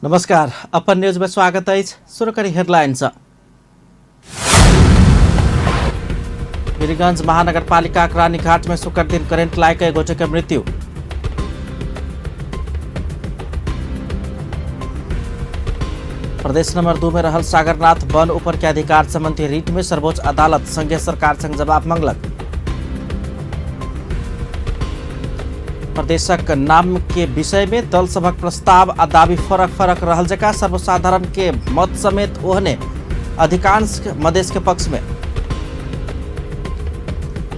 नमस्कार, अपन न्यूज में स्वागत अछि। शुरू करी हेडलाइन से। वीरगंज महानगरपालिका रानीघाट में शुक्र दिन करेंट लाग के गोटे के मृत्यु। प्रदेश नंबर 2 में रहल सागरनाथ वन ऊपर के अधिकार संबंधी रिट में सर्वोच्च अदालत संघीय सरकार संग जवाब मंगलक। प्रदेशक नाम के विषय में दल सभक प्रस्ताव आ दावी फरक फरक रहल जका सर्वसाधारण के मत समेत ओहने अधिकांश मधेश के पक्ष में।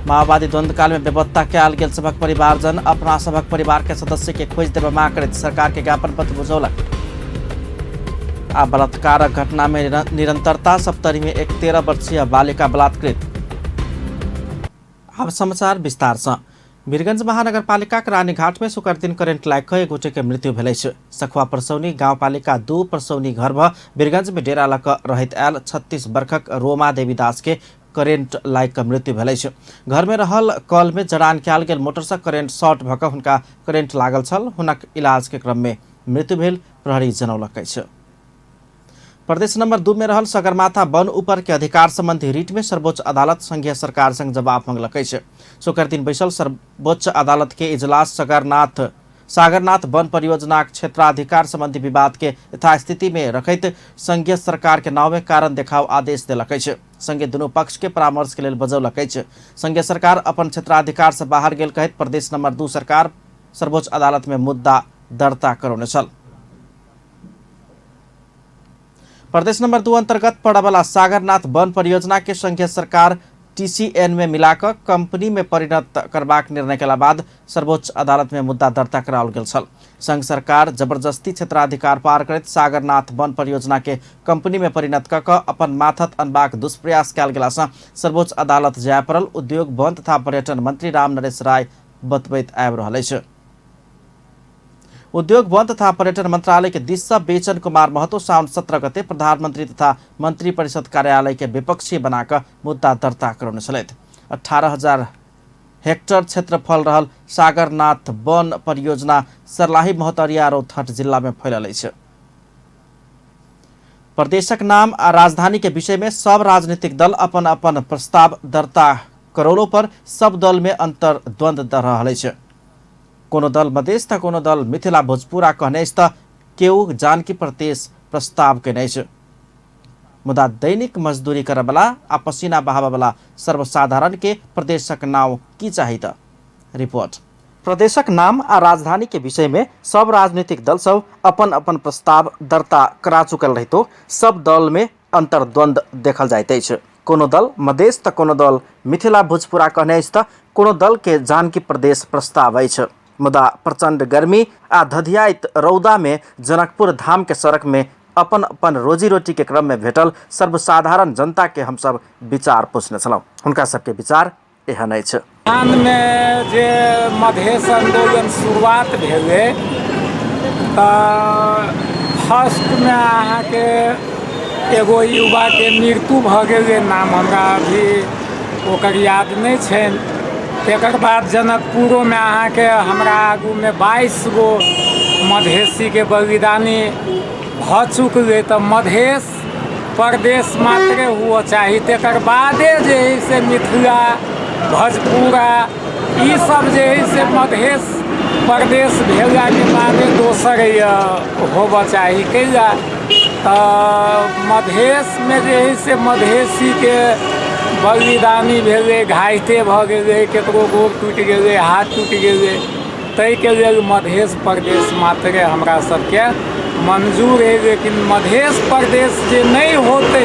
माओवादी द्वंद्वकाल में बेपत्ता कयल गेल सभक परिवारजन अपना सभक परिवार के सदस्य के खोज देबय मांग करैत सरकार के ज्ञापन पत्र बुझौलक। आ बलात्कारक घटना में निरंतरता, सप्तरी में एक 13 वर्षीय बालिका बलात्कृत। आब समाचार विस्तार से। वीरगंज महानगरपालिका के रानीघाट में शुक्र दिन करेंट लागि कऽ एक गोटे के मृत्यु भेल अछि। सखुआ परसौनी गाउँपालिका 2 परसौनी घर भ वीरगंज में डेरा लऽ कऽ रहैत आयल 36 वर्षक रोमा देवी दास के करेंट लागि कऽ मृत्यु भेल अछि। घर में रहल कल में जड़ान कयल गेल मोटर से करेंट शॉर्ट भऽ कऽ हुनका करेंट लागल छल। हुनक इलाज के क्रम में मृत्यु भेल प्रहरी जनौलक अछि। प्रदेश नंबर 2 में रहल सगरमाथा वन ऊपर के अधिकार संबंधी रिट में सर्वोच्च अदालत संघीय सरकार संग जवाब मंगलक अछि। शुक्र दिन बैसल सर्वोच्च अदालत के इजलास सागरनाथ वन परियोजना क्षेत्राधिकार संबंधी विवाद के यथास्थिति में रखैत संघीय सरकार के नाव में कारण देखाव आदेश देलक अछि। संगे दुनू पक्ष के परामर्श के लेल बजौलक अछि। संघीय सरकार अपन क्षेत्राधिकार से बाहर गेल कहैत प्रदेश नंबर 2 सरकार सर्वोच्च अदालत में मुद्दा दर्ता करौने छल। प्रदेश नंबर 2 अंतर्गत पड़वाला सागरनाथ वन परियोजना के संघीय सरकार टीसीएन में मिलाकर कंपनी में परिणत करबाक निर्णय के बाद सर्वोच्च अदालत में मुद्दा दर्ता कराओल गेल छल। संघ सरकार जबरदस्ती क्षेत्राधिकार पार करैत सागरनाथ वन परियोजना के कंपनी में परिणत कऽ कऽ अपन माथत अनबाक दुष्प्रयास कयल गेला सँ सर्वोच्च अदालत जाय पड़ल उद्योग वन तथा पर्यटन मंत्री राम नरेश राय बतबैत आबि रहल अछि। उद्योग वन तथा पर्यटन मंत्रालय के दिस से बेचन कुमार महतो साउन 17 गते प्रधानमंत्री तथा मंत्री परिषद कार्यालय के विपक्षी बनाकर मुद्दा दर्ता करौने छलथि। 18,000 हेक्टर क्षेत्रफल रहल सागरनाथ वन परियोजना सर्लाही महोत्तरी रौतहट जिला में फैलल अछि। प्रदेशक नाम आ राजधानी के विषय में सब राजनीतिक दल अपन अपन प्रस्ताव दर्ता करौलो पर सब दल में अंतर्द्वंद रहल अछि। कोनो दल मधेश त कोनो दल मिथिला भोजपुरा कहने अछि त केओ जानकी प्रदेश प्रस्ताव केने अछि। मुदा दैनिक मजदूरी करबला आ पसीना बहाबला सर्वसाधारण के प्रदेशक नाव की चाही त? रिपोर्ट। प्रदेशक नाम आ राजधानी के विषय में सब राजनीतिक दल सब अपन अपन प्रस्ताव दर्ता करा चुकल रहितो सब दल में अंतर्द्वंद देखल जाइत अछि। कोनो दल मधेश त कोनो दल मिथिला भोजपुरा कहने अछि त कोनो दल के जानकी प्रदेश प्रस्ताव अछि। मुदा प्रचंड गर्मी आ धधियाइत रौदा में जनकपुर धाम के सड़क में अपन अपन रोजी रोटी के क्रम में भेटल सर्वसाधारण जनता के हमसब विचार पूछने छलहुँ। हुनका सबके विचार एहन अछि। मे जे मधेश आन्दोलन शुरुआत भेलै तऽ फर्स्टमे अहाँके एगो युवाके मृत्यु भऽ गेलै, नाम हमरा अभी ओकर याद नहि छनि। तकर बाद जनकपुरोमे अहाँके हमरा आगूमे 22 गो मधेशीके बलिदानी भऽ चुकलै। तऽ मधेश प्रदेश मात्रे हुअ चाही, तकर बादे जे हइ से मिथिला भोजपुरा ईसब जे हइ से मधेश प्रदेश भेलाके बादे दोसर होबऽ चाही। कैला तऽ मधेशमे जे हइ से मधेशीके बलिदानी भेलै, घायते भऽ गेलै, ककरो गोर टूटि गेलै, हाथ टूटि गेलै, ताहिके लेल मधेश प्रदेश मात्रे हमरा सबके मंजूर है। लेकिन मधेश प्रदेश जे नहि होतै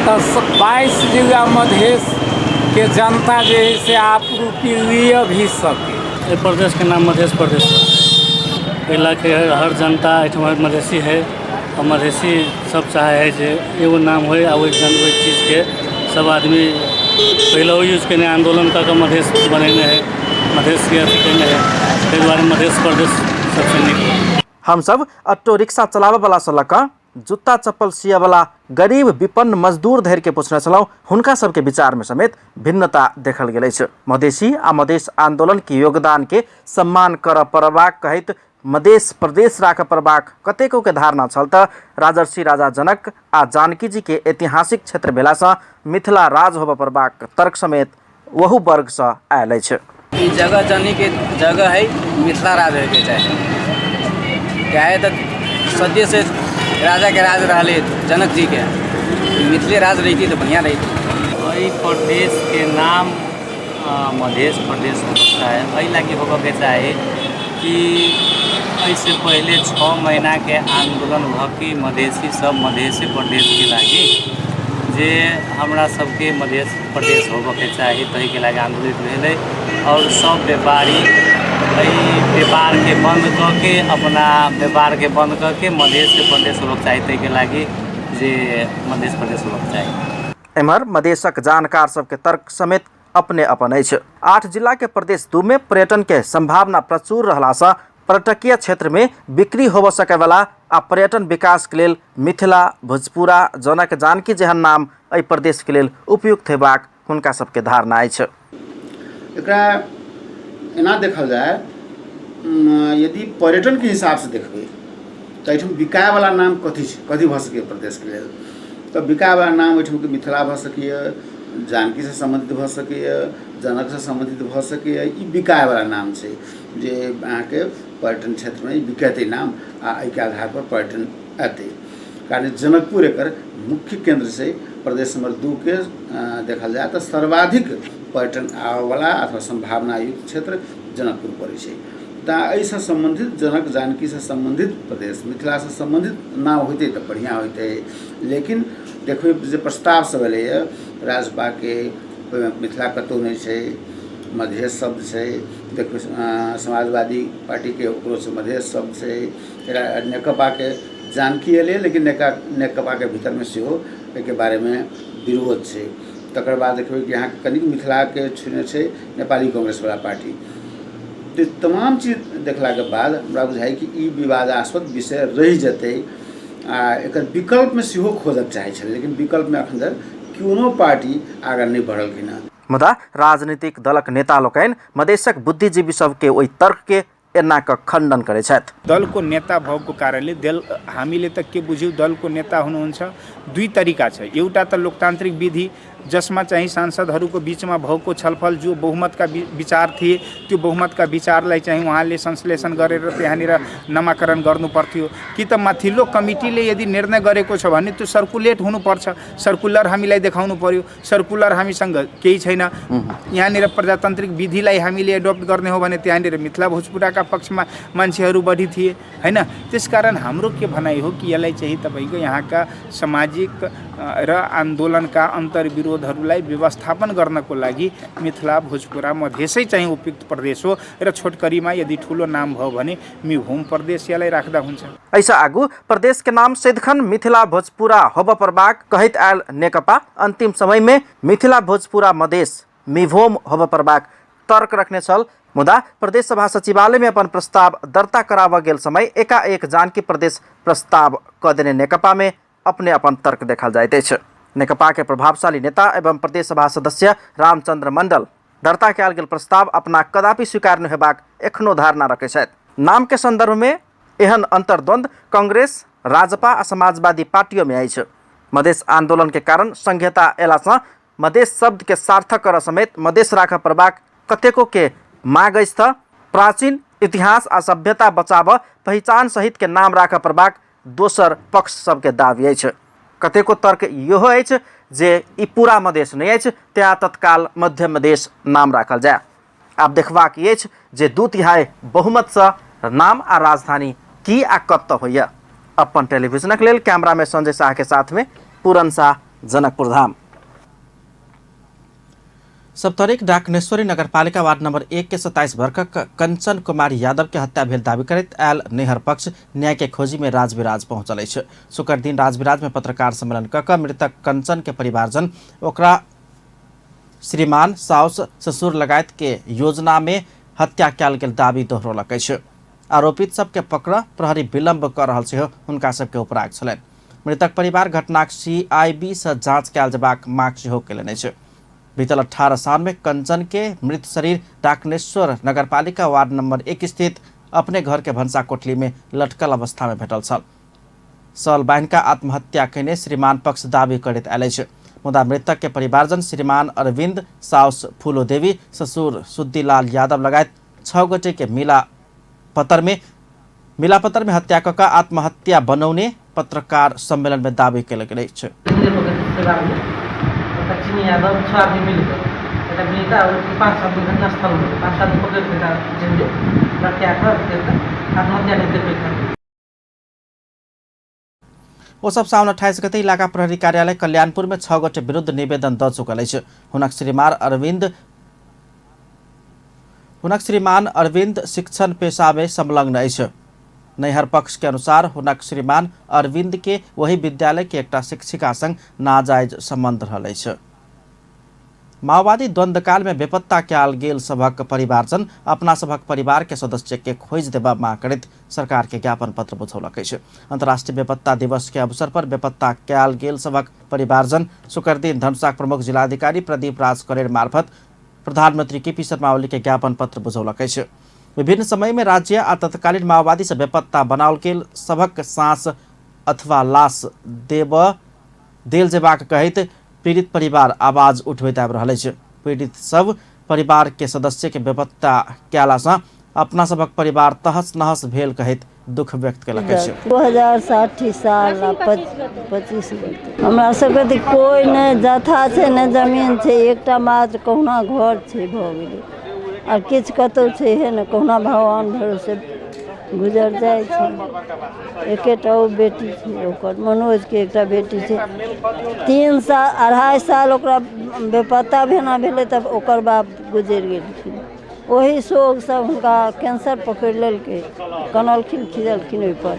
तऽ 22 जिला मधेशके जनता जे है से आपरूपी लिए भी सके। एहि प्रदेशके नाम मधेश प्रदेश है। एहि लए हर जनता एहिठाम मधेशी है आओर मधेशी सब चाहै है जे एगो नाम होइ आ ओहि जन ओहि चीजके सब आदमी पहिले यूज केने आन्दोलन कऽ कऽ मधेश बनेने है, मधेशके अथी केने है, ताहि दुआरे मधेश प्रदेश सबसँ नीक। हमसब ऑटो रिक्शा चलाबऽवला सँ लऽ कऽ जुत्ता चप्पल सियऽवला गरीब विपन्न मजदूर धरि के पूछने छलहुँ, हुनका सबके विचार में समेत भिन्नता देखल गेल अछि। मधेशी आ मधेश आंदोलन के योगदान के सम्मान करऽ पड़बाक कहैत मधेश प्रदेश राखऽ पड़बाक कतेको के धारणा छल तऽ राजर्षि राजा जनक आ जानकी जी के ऐतिहासिक क्षेत्र भेलासँ मिथिला राज होबऽ पड़बाक तर्क समेत ओहू वर्गसँ आयल अछि। ई जगह जनीके जगह है, मिथिला राज होइके चाही। काहे तऽ सदियोसँ राजाके राज रहलै जनक जीके, मिथिले राज रहितै तऽ बढ़िआँ रहितै। एहि प्रदेशके नाम मधेश प्रदेश होबऽके चाही। एहि लागी होबऽके चाही कि एहिसँ पहिले 6 महीनाके आन्दोलन भऽ के मधेसी सब मधेसे प्रदेशके लागि जे हमरा सबके मधेश प्रदेश होबऽके चाही, ताहिके लागि आन्दोलित भेलै। आओर सब व्यापारी एहि व्यापारके बन्द कऽ के, अपना व्यापारके बन्द कऽ के मधेशके प्रदेश होबऽके चाही, ताहिके लागि जे मधेश प्रदेश होबऽके चाही। एम्हर मधेशक जानकार सबके तर्क समेत अपने अपन अछि। 8 जिला के प्रदेश 2 में पर्यटन के संभावना प्रचुर रहलासँ पर्यटकीय क्षेत्र में बिक्री होबऽ सकयवला आ पर्यटन विकास के लेल मिथिला, भोजपुरा, जनक जानकी जेहन नाम एहि प्रदेश के लेल उपयुक्त हेबाक हुनका सबके धारणा अछि। एकरा एना देखल जाय, यदि पर्यटनके हिसाबसँ देखबै तऽ एहिठाम बिकायवला नाम कथी छै, कथी भऽ सकैए प्रदेशके लेल? तऽ बिकायवला नाम ओहिठामके मिथिला भऽ सकैए, जानकीसँ सम्बन्धित भऽ सकैए, जनकसँ सम्बन्धित भऽ सकैए। ई बिकायवला नाम छै जे अहाँके पर्यटन क्षेत्रमे ई बिकेतै नाम आ एहिके आधारपर पर्यटन एतै। कारण जनकपुर एकर मुख्य केन्द्र छै। प्रदेश नम्बर 2के देखल जाय तऽ सर्वाधिक पर्यटन आबयवला अथवा सम्भावनायुक्त क्षेत्र जनकपुर पड़ै छै। तऽ एहिसँ सम्बन्धित जनक जानकीसँ सम्बन्धित प्रदेश मिथिलासँ सम्बन्धित नाम होइतै तऽ बढ़िआँ होइतै। लेकिन देखबै जे प्रस्ताव सब एलैए राजपाके, ओहिमे मिथिला कतहु नहि छै, मधेश शब्द छै। देखबै समाजवादी पार्टीके ओकरो छै मधेश शब्द छै। नेकपाके जानकी एलै, लेकिन नेकपाके भीतरमे सेहो एहिके बारेमे विरोध छै। तकर बाद देखबै कि अहाँके कनिक मिथिलाके छूने छै नेपाली कांग्रेसवला पार्टी। तऽ तमाम चीज देखलाके बाद हमरा बुझाइ कि ई विवादास्पद विषय रहि जेतै आ एकर विकल्पमे सेहो खोजक चाहै छलै, लेकिन विकल्पमे एखन धरि कोनो पार्टी आगाँ नहि बढ़लखिन हँ। मुदा राजनीतिक दलक नेता लोकनि मधेशक बुद्धिजीवी सबके ओहि तर्कके एना कऽ खण्डन करै छथि। दलको नेता भएको कारणले दल हामीले त के बुझ्यौँ, दलको नेता हुनुहुन्छ। दुई तरिका छ, एउटा त लोकतान्त्रिक विधि जसमा चाहिँ सांसदहरूको बिचमा भएको छलफल जो बहुमतका विचार थिए त्यो बहुमतका विचारलाई चाहिँ उहाँले संश्लेषण गरेर त्यहाँनिर नामाकरण गर्नु पर्थ्यो, कि त माथिल्लो कमिटीले यदि निर्णय गरेको छ भने त्यो सर्कुलेट हुनुपर्छ, सर्कुलर हामीलाई देखाउनु पर्यो। सर्कुलर हामीसँग केही छैन। यहाँनिर प्रजातान्त्रिक विधिलाई हामीले एडप्ट गर्ने हो भने त्यहाँनिर मिथिला भोजपुराका पक्षमा मान्छेहरू बढी थिए होइन। त्यसकारण हाम्रो के भनाइ हो कि यसलाई चाहिँ तपाईँको यहाँका सामाजिक र आन्दोलनका अन्तर्विरोधहरूलाई व्यवस्थापन गर्नको लागि मिथिला भोजपुरा मधेसै चाहिँ उपयुक्त प्रदेश हो र छोटकरीमा यदि ठुलो नाम भयो भने मिभोम प्रदेश यसलाई राख्दा हुन्छ। एहिसँ आगू प्रदेश के नाम सदिखन मिथिला भोजपुरा होबऽ पड़बाक कहैत आयल नेकपा अंतिम समय में मिथिला भोजपुरा मधेश मिभोम होबऽ पड़बाक तर्क रखने छल। मुदा प्रदेश सभा सचिवालय में अपन प्रस्ताव दर्ता कराबऽ गेल समय एकाएक जानकी प्रदेश प्रस्ताव कऽ देने नेकपा में अपने अपन तर्क देखल जाइत अछि। नेकपा के प्रभावशाली नेता एवं प्रदेश सभा सदस्य रामचंद्र मंडल दर्ता कयल गेल प्रस्ताव अपना कदापि स्वीकार नहि हेबाक एखनो धारणा रखैत छथि। नाम के संदर्भ में एहन अंतर्द्वंद कांग्रेस, राजपा आ समाजवादी पार्टियों में अछि। मधेश आंदोलन के कारण संघीयता अयलासँ मधेश शब्द के सार्थक करऽ समेत मधेश राखऽ पड़बाक कतेको के माग अछि तऽ प्राचीन इतिहास आ सभ्यता बचाबऽ पहिचान सहित के नाम राखऽ पड़बाक दोसर पक्ष सबके दावी अछि। कतेको तर्क इहो अछि जे ई पूरा मधेश नहि अछि, तेँ तत्काल मध्य मधेश नाम राखल जाय। आब देखबाक ई अछि जे 2/3 बहुमतसँ नाम आ राजधानी की आ कतऽ होइए। अपन टेलीविजनक लेल कैमरामे संजय साहके साथमे पूरन साह, जनकपुर धाम। सप्तरीक डाकनेश्वरी नगरपालिका वार्ड नंबर 1 के 27 वर्षक कंचन कुमारी यादव के हत्या भेल दावी करैत आयल नैहर पक्ष न्याय के खोजी में राजविराज पहुंचल अछि। शुक्र दिन राजविराज में पत्रकार सम्मेलन क क मृतक कंचन के परिवारजन ओकरा श्रीमान साउस ससुर लगायत के योजना में हत्या कयल गेल दावी दोहरौलक अछि। आरोपित सबके पकड़ प्रहरी विलम्ब क रहल सेहो हुनका सबके उपराग छलनि। मृतक परिवार घटनाक सीआईबी सँ जांच कयल जेबाक मांग सेहो कयलनि अछि। बीतल 18 साल में कंचन के मृत शरीर डाकनेश्वर नगरपालिका वार्ड नंबर 1 स्थित अपने घर के भन्सा कोठली में लटकल अवस्था में भेटल छल। सल बान्हिका आत्महत्या कयने श्रीमान पक्ष दावी करैत आयल अछि, मुदा मृतक के परिवारजन श्रीमान अरविंद, साउस फूलो देवी, ससुर शुद्धिलाल यादव लगायत 6 गोटे के मिलापत्र में हत्या कऽ आत्महत्या बनौने पत्रकार सम्मेलन में दावी कयल गेल अछि। ओ सब साउन 28 गते इलाका प्रहरी कार्यालय कल्याणपुर में 6 गोटे विरुद्ध निवेदन दऽ चुकल अछि। हुनक श्रीमान अरविंद शिक्षण पेशा में संलग्न अछि। नैहर पक्ष के अनुसार हुनक श्रीमान अरविंद के वही विद्यालय के एकटा शिक्षिका संग नाजायज संबंध रहल अछि। माओवादी द्वंद्वकाल में बेपत्ता कयल गेल सभक परिवारजन अपना सभक परिवार के सदस्य के खोजि देबा मांग करैत सरकार के ज्ञापन पत्र बुझौलक अछि। अंतर्राष्ट्रीय बेपत्ता दिवस के अवसर पर बेपत्ता कयल गेल सभक परिवारजन शुक्रदिन धनुषाक प्रमुख जिलाधिकारी प्रदीप राज करेर मार्फत प्रधानमंत्री केपी शर्मा ओली के ज्ञापन पत्र बुझौलक अछि। विभिन्न समय में राज्य आ तत्कालीन माओवादी से बेपत्ता बनाओल गेल सभक सांस अथवा लाश देल जेबाक कहैत पीड़ित परिवार आवाज उठबैत आबि रहल अछि। पीड़ित सब परिवार के सदस्य के बेपत्ता कयला सँ अपना सभक परिवार तहस नहस भेल कहैत दुख व्यक्त कयलक अछि। 2060 साल 25 गते हमरा सबके तऽ कोइ नहि जथा छै, नहि जमीन छै, एकटा मात्र कहुना घर छै भऽ गेलै, आर किछु कतहु छै हे नहि, कहुना भगवान भरोसे गुजर जाइ छै। एकेटा ओ बेटी छै ओकर, मनोजके एकटा बेटी छै। 3 साल 2.5 साल ओकरा बेपत्ता भेना भेलै तब ओकर बाप गुजरि गेलखिन। ओही शोकसँ हुनका कैंसर पकड़ि लेलकै, कनलखिन खिजलखिन ओहिपर,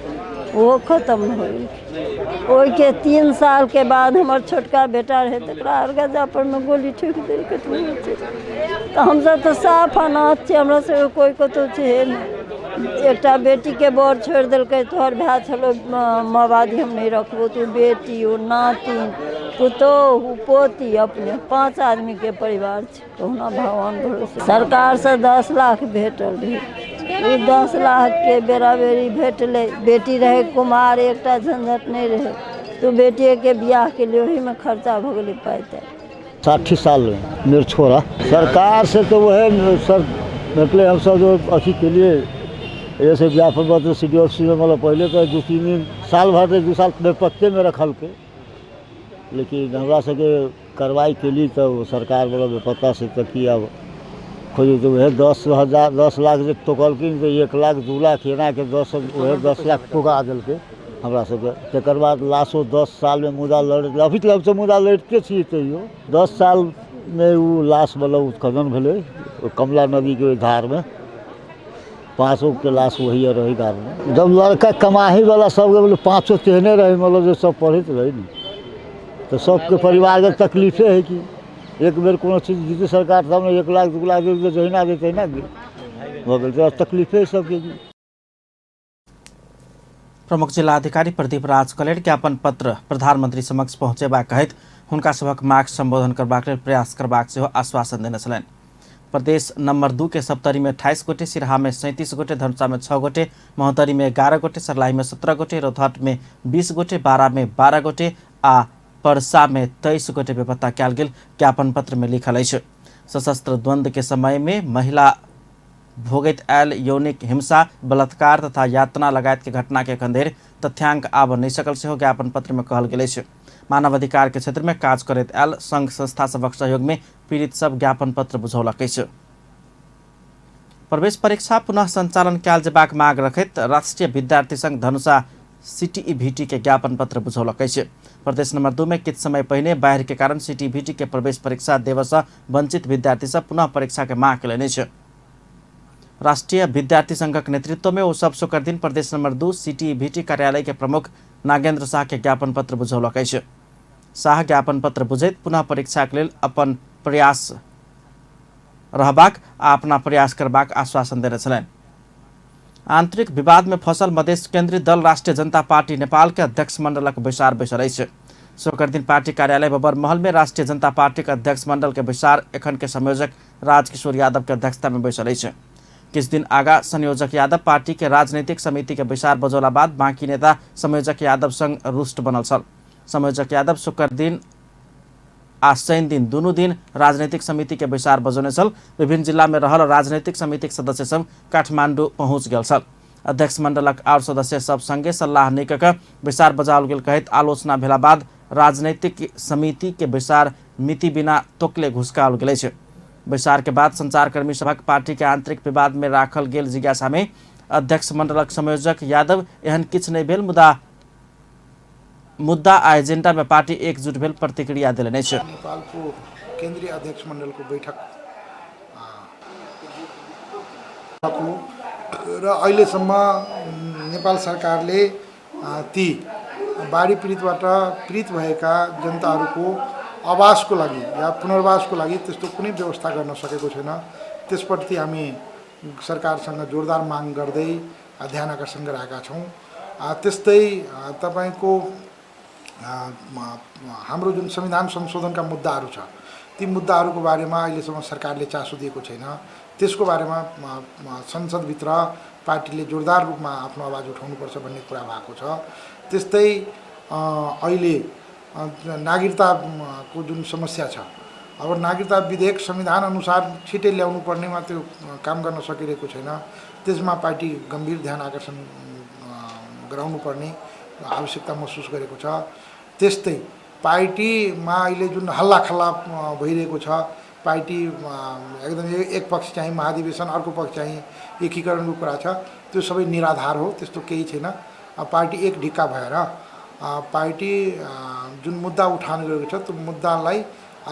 ओहो खतम भऽ गेलखिन। ओहिके 3 सालके बाद हमर छोटका बेटा रहै तकरा अरगजा परमे गोली ठोकि देलकै तऽ हमसब तऽ साफ अनाथ छियै, हमरा सबके कोइ कतहु छै नहि। एकटा बेटीके बर छोड़ि देलकै, तोहर भाय छलौ माओवादी, हम नहि रखबौ, तू बेटी ओ नातिन पुतोहु पोती अपने 5 आदमीके परिवार छै, कहुना भगवान भरोसे। सरकारसँ 10 लाख भेटल रहै, ओ 10 लाखके बेराबेरी भेटलै। बेटी रहै कुमार, एकटा झंझट नहि रहै, तऽ बेटिएके बियाहके लिए ओहीमे खर्चा भऽ गेलै पाइ ताइ। 60 साल में मेरे छोरा सरकार से तो वह सर मतलब हम सब जो अथी के लिए जैसे ज्ञापन पत्र सी डी ऑफिस में मतलब पहले तो 2-3 दिन साल भर 2 साल बेपत्ते में रखल के, लेकिन हमरा सबके कार्रवाई के लिए तो सरकार मतलब बेपत्ता से तो की अब खोजे तो वह 10,000 10 लाख जे टोकलखिन तो 1 लाख 2 लाख एना के 10 वह 10 लाख टोका देलकै हमरा सबके। तकर बाद लाशो 10 साल में मुदा लड़ अभी तक तऽ मुदा लड़िते छियै, तैयो 10 साल में ओ लाश मतलब उत्खनन भेलै कमला नदीके धारमे, 5 के लाश वही रही धारमे। जब लड़का कमाही वाला सबके बोले 5 तेहने रहे, मतलब जे सब पढ़ैत रहे ने तऽ सबके परिवारके तकलीफे है कि एक बेर कोनो चीज जीतै सरकार तब ने 1 लाख 2 लाख देतै, जहिना देतै तहिना भऽ गेल, तऽ तकलीफे सबके। प्रमुख जिलाधिकारी प्रदीप राज कलेर ज्ञापन पत्र प्रधानमंत्री समक्ष पहुँचेबाक कहैत हुनका सभक माग संबोधन करबाक लेल प्रयास करबाक सेहो आश्वासन देने छलनि। प्रदेश नंबर 2 के सप्तरी में 28 गोटे, सिरहा में 37 गोटे, धनुषा में 6 गोटे, महोत्तरी में 11 गोटे, सर्लाही में 17 गोटे, रौतहट में 20 गोटे, बारा में 12 गोटे आ परसा में 23 गोटे बेपत्ता कयल गेल ज्ञापन पत्र में लिखल अछि। सशस्त्र द्वंद्व के समय में महिला भोगैत आयल यौनिक हिंसा, बलात्कार तथा यातना लगायत के घटना के एखन धरि तथ्यांक आबऽ नहि सकल सेहो ज्ञापन पत्र में कहल गेल अछि। मानवाधिकार के क्षेत्र में काज करैत आयल संघ संस्था सभक सहयोग में पीड़ित सब ज्ञापन पत्र बुझौलक अछि। प्रवेश परीक्षा पुनः संचालन कयल जेबाक माग रखैत राष्ट्रीय विद्यार्थी संघ धनुषा सीटीईभीटी के ज्ञापन पत्र बुझौलक अछि। प्रदेश नंबर 2 में किछु समय पहिने बाढ़ि के कारण सीटीईभीटी के प्रवेश परीक्षा देबऽसँ वंचित विद्यार्थी सब पुनः परीक्षा के माग कयलनि अछि। राष्ट्रीय विद्यार्थी संघक नेतृत्व में ओ सब शुक्र दिन प्रदेश नंबर 2 सीटीईभीटी कार्यालय के प्रमुख नागेंद्र शाह के ज्ञापन पत्र बुझौलक अछि। शाह ज्ञापन पत्र बुझैत पुनः परीक्षा के लेल अपन प्रयास रहबाक आ अपना प्रयास करबाक आश्वासन देने छलनि। आंतरिक विवाद में फसल मधेश केंद्रीय दल राष्ट्रीय जनता पार्टी नेपाल के अध्यक्ष मंडलक बैसार बैसल अछि। शुक्र दिन पार्टी कार्यालय बबर महल में राष्ट्रीय जनता पार्टी के अध्यक्ष मंडल के बैसार एखन के संयोजक राजकिशोर यादव के अध्यक्षता में बैसल अछि। किछु दिन आगा संयोजक यादव पार्टी के राजनीतिक समिति के बैसार बजौला बाद बाँकी नेता संयोजक यादव संग रुष्ट बनल छल। संयोजक यादव शुक्र दिन आ शनि दिन दुनू दिन राजनीतिक समिति के बैसार बजौने छल। विभिन्न जिला में रहल राजनीतिक समितिक सदस्य सब काठमांडू पहुँच गेल छल। अध्यक्ष मंडलक और सदस्य सब संगे सल्लाह नहि कऽ बैसार बजाओल गेल कहैत आलोचना भेला बाद राजनीतिक समिति के बैसार मिति बिना तोकले घुसकाओल गेल अछि। बैसार के बाद संचारकर्मी सभक पार्टी के आंतरिक विवाद में राखल गेल जिज्ञासा में अध्यक्ष मंडलक संयोजक यादव एहन किछु नहि भेल, मुदा मुद्दा आ एजेंडा में पार्टी एकजुट भेल प्रतिक्रिया देलनि अछि। नेपालको केन्द्रीय अध्यक्ष मण्डलको बैठक र अहिलेसम्म नेपाल सरकारले ती बाढी पीडितबाट पीडित भएका जनताहरूको आवासको लागि या पुनर्वासको लागि त्यस्तो कुनै व्यवस्था गर्न सकेको छैन। त्यसप्रति हामी सरकारसँग जोरदार माग गर्दै ध्यान आकर्षण गराएका छौँ। त्यस्तै तपाईँको हाम्रो जुन संविधान संशोधनका मुद्दाहरू छ ती मुद्दाहरूको बारेमा अहिलेसम्म सरकारले चासो दिएको छैन। त्यसको बारेमा संसदभित्र पार्टीले जोरदार रूपमा आफ्नो आवाज उठाउनुपर्छ भन्ने कुरा भएको छ। त्यस्तै अहिले नागरिकताको जुन समस्या छ, अब नागरिकता विधेयक संविधान अनुसार छिटै ल्याउनु पर्नेमा त्यो काम गर्न सकिरहेको छैन। त्यसमा पार्टी गम्भीर ध्यान आकर्षण गराउनु पर्ने आवश्यकता महसुस गरेको छ। त्यस्तै पार्टीमा अहिले जुन हल्लाखल्ला भइरहेको छ, पार्टी एकदम एक पक्ष चाहिँ महाधिवेशन, अर्को पक्ष चाहिँ एकीकरणको कुरा छ, त्यो सबै निराधार हो, त्यस्तो केही छैन। पार्टी एक ढिक्का भएर पार्टी जुन मुद्दा उठान गरेको छ त्यो मुद्दालाई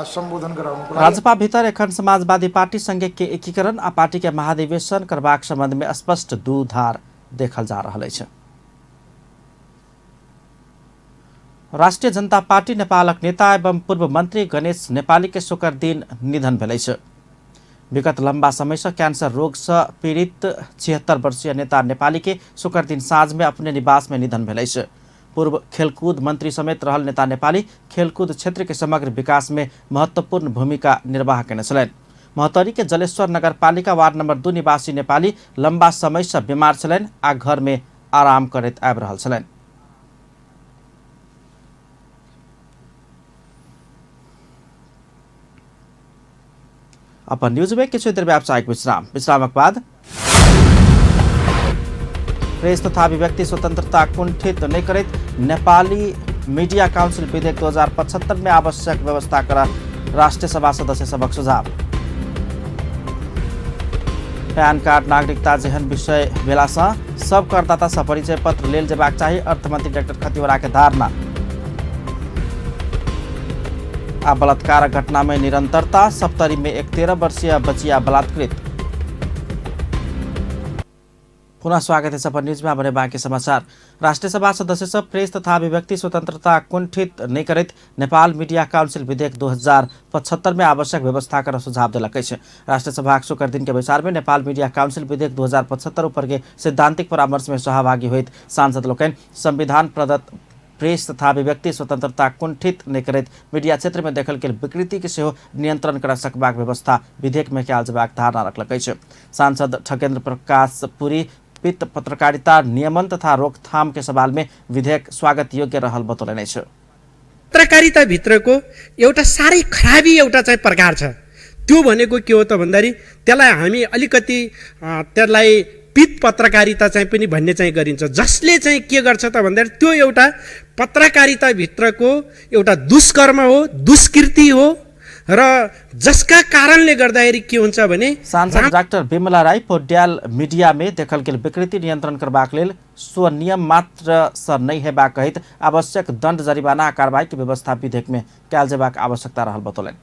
सम्बोधन गराउनुको लागि राजपा भीतर एखन समाजवादी पार्टी संगे के एकीकरण आ पार्टी के महाधिवेशन करबाक संबंध में स्पष्ट दू धार देखल जा रहल अछि। राष्ट्रिय जनता पार्टी नेपालक नेता एवं पूर्व मंत्री गणेश नेपाली के शुक्र दिन निधन भेल अछि। विगत लंबा समय से कैंसर रोग से पीड़ित 76 वर्षीय नेता नेपाली के शुक्र दिन साँझ में अपने निवास में निधन भेल अछि। पूर्व खेलकूद मंत्री समेत रहल नेता नेपाली खेलकूद क्षेत्र के समग्र विकास में महत्वपूर्ण भूमिका निर्वाह केने छलनि। महोत्तरी के जलेश्वर नगरपालिका वार्ड नंबर 2 निवासी नेपाली लंबा समय से बीमार छलनि आ घर में आराम करैत आबि रहल छलनि। अपन न्यूज में किछु देर व्यावसायिक विश्राम, विश्रामक बाद प्रेस तथा अभिव्यक्ति स्वतंत्रता कुंठित नहीं करैत नेपाली मीडिया काउंसिल विधेयक 2075 में आवश्यक व्यवस्था कर राष्ट्रीय सभा सदस्य सभक सुझाव। पैन कार्ड नागरिकता जेहन विषय भेलासँ सब करदाता सँ परिचय पत्र लेल जेबाक चाही, अर्थमंत्री डाक्टर खतिवड़ा के धारणा। आ बलात्कार घटना में निरंतरता, सप्तरी में एक 13 वर्षीय बचिया बलात्कृत। पुनः स्वागत है सफर न्यूज में। बने बाँकी समाचार। राष्ट्रीय सभा सदस्य सब प्रेस तथा अभिव्यक्ति स्वतंत्रता कुंठित नहीं करैत नेपाल मीडिया काउंसिल विधेयक 2075 में आवश्यक व्यवस्था कर सुझाव देलक अछि। राष्ट्रीय सभा शुक्र दिन के बैसार में नेपाल मीडिया काउंसिल विधेयक 2075 ऊपर के सैद्धांतिक परामर्श में सहभागी होइत सांसद लोकनि संविधान प्रदत्त प्रेस तथा अभिव्यक्ति स्वतंत्रता कुंठित नहीं करैत मीडिया क्षेत्र में देखल गेल विकृति के सेहो नियंत्रण कर सकबाक व्यवस्था विधेयक में कयल जेबाक धारणा रखलक अछि। सांसद ठगेन्द्र प्रकाश पुरी वित्त पत्रकारिता नियमन तथा रोकथाम के सवाल में विधेयक स्वागत योग्य रहल बतौलनि अछि। पत्रकारिता भित्रको एउटा साह्रै खराबी एउटा चाहिँ प्रकार छ, त्यो भनेको के हो त भन्दाखेरि त्यसलाई हामी अलिकति त्यसलाई पित पत्रकारिता चाहिँ पनि भन्ने चाहिँ गरिन्छ, जसले चाहिँ के गर्छ त भन्दाखेरि त्यो एउटा पत्रकारिता भित्रको एउटा दुष्कर्म हो, दुष्कृति हो र जसका कारणले गर्दाखेरि के हुन्छ भने सांसद डाक्टर बिमला राई पौड्याल मीडिया में देखल गेल विकृति नियंत्रण करबाक लेल स्वनियम मात्र सँ नहि हेबाक कहैत आवश्यक दंड जरिमाना आ कार्रवाई के व्यवस्था विधेयक में कयल जेबाक आवश्यकता रहल बतौलनि।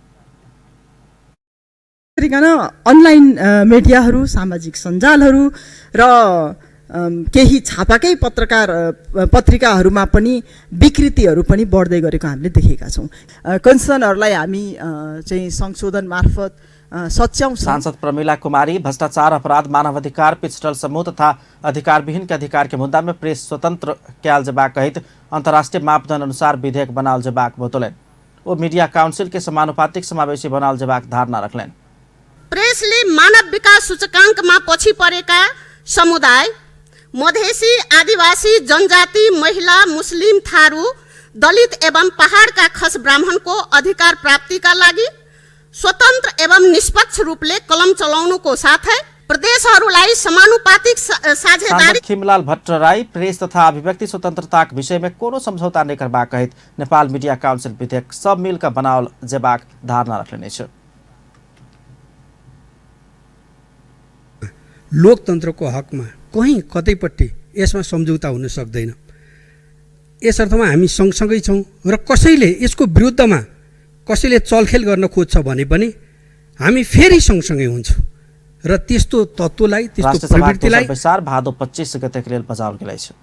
गरिकन अनलाइन मिडियाहरू, सामाजिक सञ्जालहरू र केही छापाकै पत्रकार पत्रिकाहरूमा पनि विकृतिहरू पनि बढ्दै गरेको हामीले देखेका छौँ। कन्सर्नहरूलाई हामी चाहिँ संशोधन मार्फत सच्याउँछौँ। सांसद प्रमिला कुमारी भ्रष्टाचार, अपराध, मानवाधिकार, पिछड़ल समूह तथा अधिकारविहीन के अधिकार के मुद्दा में प्रेस स्वतंत्र कयल जेबाक कहैत अंतर्राष्ट्रीय मापदंड अनुसार विधेयक बनाओल जेबाक बतौलनि। ओ मीडिया काउंसिल के समानुपातिक समावेशी बनाओल जेबाक धारणा रखलनि। प्रेसले मानव विकास सूचकाङ्कमा पछि परेका समुदाय, मधेसी, आदिवासी, जनजाति, महिला, मुस्लिम, थारू, दलित एवं पहाडका खस ब्राह्मणको अधिकार प्राप्तिका लागि स्वतन्त्र एवं निष्पक्ष रूपले कलम चलाउनुको साथै प्रदेशहरूलाई समानुपातिक साझेदारी। खिमलाल भट्टराई प्रेस तथा अभिव्यक्ति स्वतन्त्रताक विषयमे कोनो सम्झौता नहि करबाक कहैत नेपाल मीडिया काउन्सिल विधेयक सब मिलकर बनाओल जेबाक धारणा रखने अछि। लोकतन्त्रको हकमा कहीँ कतैपट्टि यसमा सम्झौता हुन सक्दैन। यस अर्थमा हामी सँगसँगै छौँ र कसैले यसको विरुद्धमा कसैले चलखेल गर्न खोज्छ भने पनि हामी फेरि सँगसँगै हुन्छौँ र त्यस्तो तत्त्वलाई, त्यस्तो प्रवृत्तिलाई बैसार भादो 25 गतेको लेल बजाओल गेल अछि।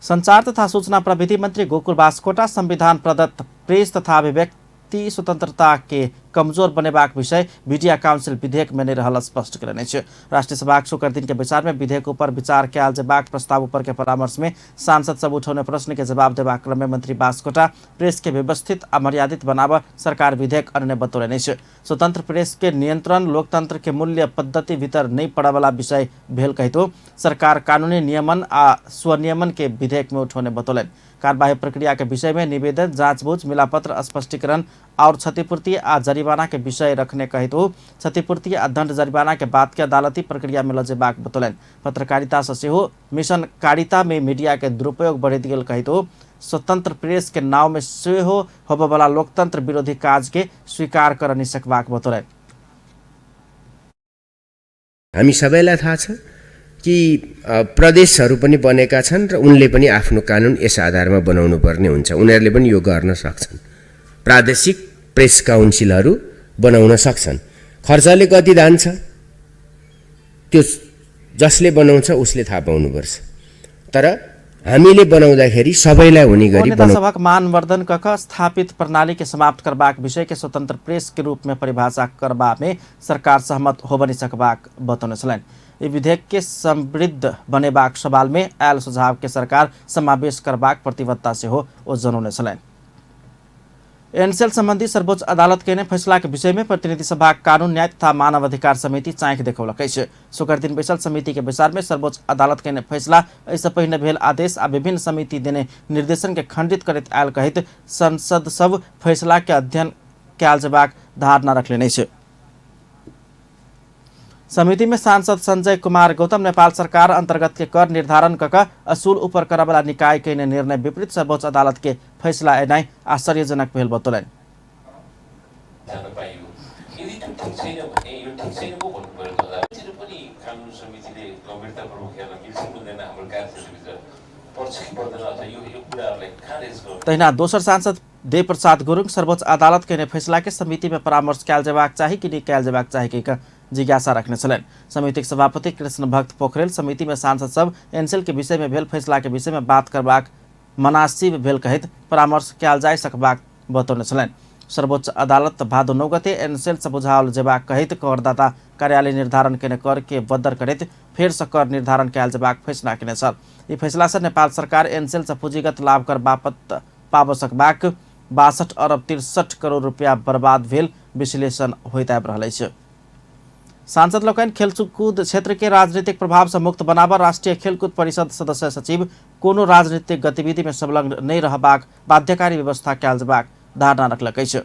संचार तथा सूचना प्रविधि मन्त्री गोकुल बास्कोटा संविधान प्रदत्त प्रेस तथा अभिव्यक्ति स्वतंत्रता के कमजोर बनेबाक विषय मीडिया काउंसिल विधेयक में नहीं रहल स्पष्ट कयलनि अछि। राष्ट्रीय सभाक शुक्र दिन के बैसार में विधेयक ऊपर विचार कयल जेबाक प्रस्ताव ऊपर के परामर्श में सांसद सब उठौने प्रश्न के जवाब देबाक क्रम में मंत्री बास्कोटा प्रेस के व्यवस्थित आ मर्यादित बनाब सरकार विधेयक अनने बतौलनि अछि। स्वतंत्र प्रेस के नियंत्रण लोकतंत्र के मूल्य पद्धति भीतर नहीं पड़यवला विषय भेल कहितो सरकार कानूनी नियमन आ स्वनियमन के विधेयक में उठौने बतौलनि। कार्यवाही प्रक्रिया के विषय में निवेदन, जाँचबूझ, मिलापत्र, स्पष्टीकरण और क्षतिपूर्ति आ जरिमाना के विषय रखने कहितो क्षतिपूर्ति आ दंड जरिमाना के बात के अदालती प्रक्रिया में लजेबाक बतौलनि। पत्रकारिता से सेहो मिशनकारिता में मीडिया के दुरुपयोग बढ़ैत गेल कहितो स्वतंत्र प्रेस के नाव में सेहो होबयवला लोकतंत्र विरोधी काज के स्वीकार कर नहि सकबाक बतौलनि। हामी सबैलाई थाहा छ कि प्रदेशहरू पनि बनेका छन् र उनले पनि आफ्नो कानुन यस आधारमा बनाउनु पर्ने हुन्छ। उनीहरूले पनि यो गर्न सक्छन्, प्रादेशिक प्रेस काउन्सिलहरू बनाउन सक्छन्। खर्चले कति धान्छ त्यो जसले बनाउँछ उसले थाहा पाउनुपर्छ, तर हामीले बनाउँदाखेरि सबैलाई हुने गरी नेता सभक मानवर्धन कक स्थापित प्रणाली के समाप्त करबाक विषय के स्वतंत्र प्रेस के रूप में परिभाषा करबा में सरकार सहमत हो बनि सकबाक बतौने छलनि। ई विधेयक के समृद्ध बनेबाक सवाल में आयल सुझाव के सरकार समावेश करबाक प्रतिबद्धता सेहो ओ जनौने छलनि। एनसेल संबंधी सर्वोच्च अदालत के फैसला के विषय में प्रतिनिधि सभा कानून न्याय तथा मानव अधिकार समिति चाँखि देखौलक अछि। शुक्र दिन बैसल समिति के बैसार में सर्वोच्च अदालत के फैसला एहिसँ पहिने भेल आदेश आ विभिन्न समिति देने निर्देशन के खंडित करैत आयल कहैत संसद सब फैसला के अध्ययन कयल जेबाक धारणा रखलनि अछि। समिति में सांसद संजय कुमार गौतम नेपाल सरकार अंतर्गत के कर निर्धारण कक असूल ऊपर करबला निकाय के निर्णय विपरीत सर्वोच्च अदालत के फैसला एनाइ आश्चर्यजनक भेल बतौलनि। तहिना दोसर सांसद देव प्रसाद गुरुङ सर्वोच्च अदालत के फैसला के समिति में परामर्श कयल जेबाक चाही कि नहि कयल जेबाक चाही के जिज्ञासा रखने छलनि। समितिक सभापति कृष्ण भक्त पोखरेल समिति में सांसद सब एनसेल के विषय में भेल फैसला के विषय में बात करबाक मनासिब भेल कहैत परामर्श कयल जा सकबाक बतौने छलनि। सर्वोच्च अदालत भादो 9 गते एनसेल से बुझाओल जेबाक कहैत करदाता कार्यालय निर्धारण केने कर के बदर करैत फेर से कर निर्धारण कयल जेबाक फैसला केने छल। ई फैसला से नेपाल सरकार एनसेल से पूंजीगत लाभ कर बापत पाबऽ सकबाक 62 अरब 63 करोड़ रुपया बर्बाद भेल विश्लेषण होइत आबि रहल अछि। सांसद लोकनि खेलकूद क्षेत्र के राजनीतिक प्रभाव से मुक्त बनाबऽ राष्ट्रीय खेलकूद परिषद सदस्य सचिव कोनो राजनीतिक गतिविधि में संलग्न नहि रहबाक बाध्यकारी व्यवस्था कयल जेबाक धारणा रखलक अछि।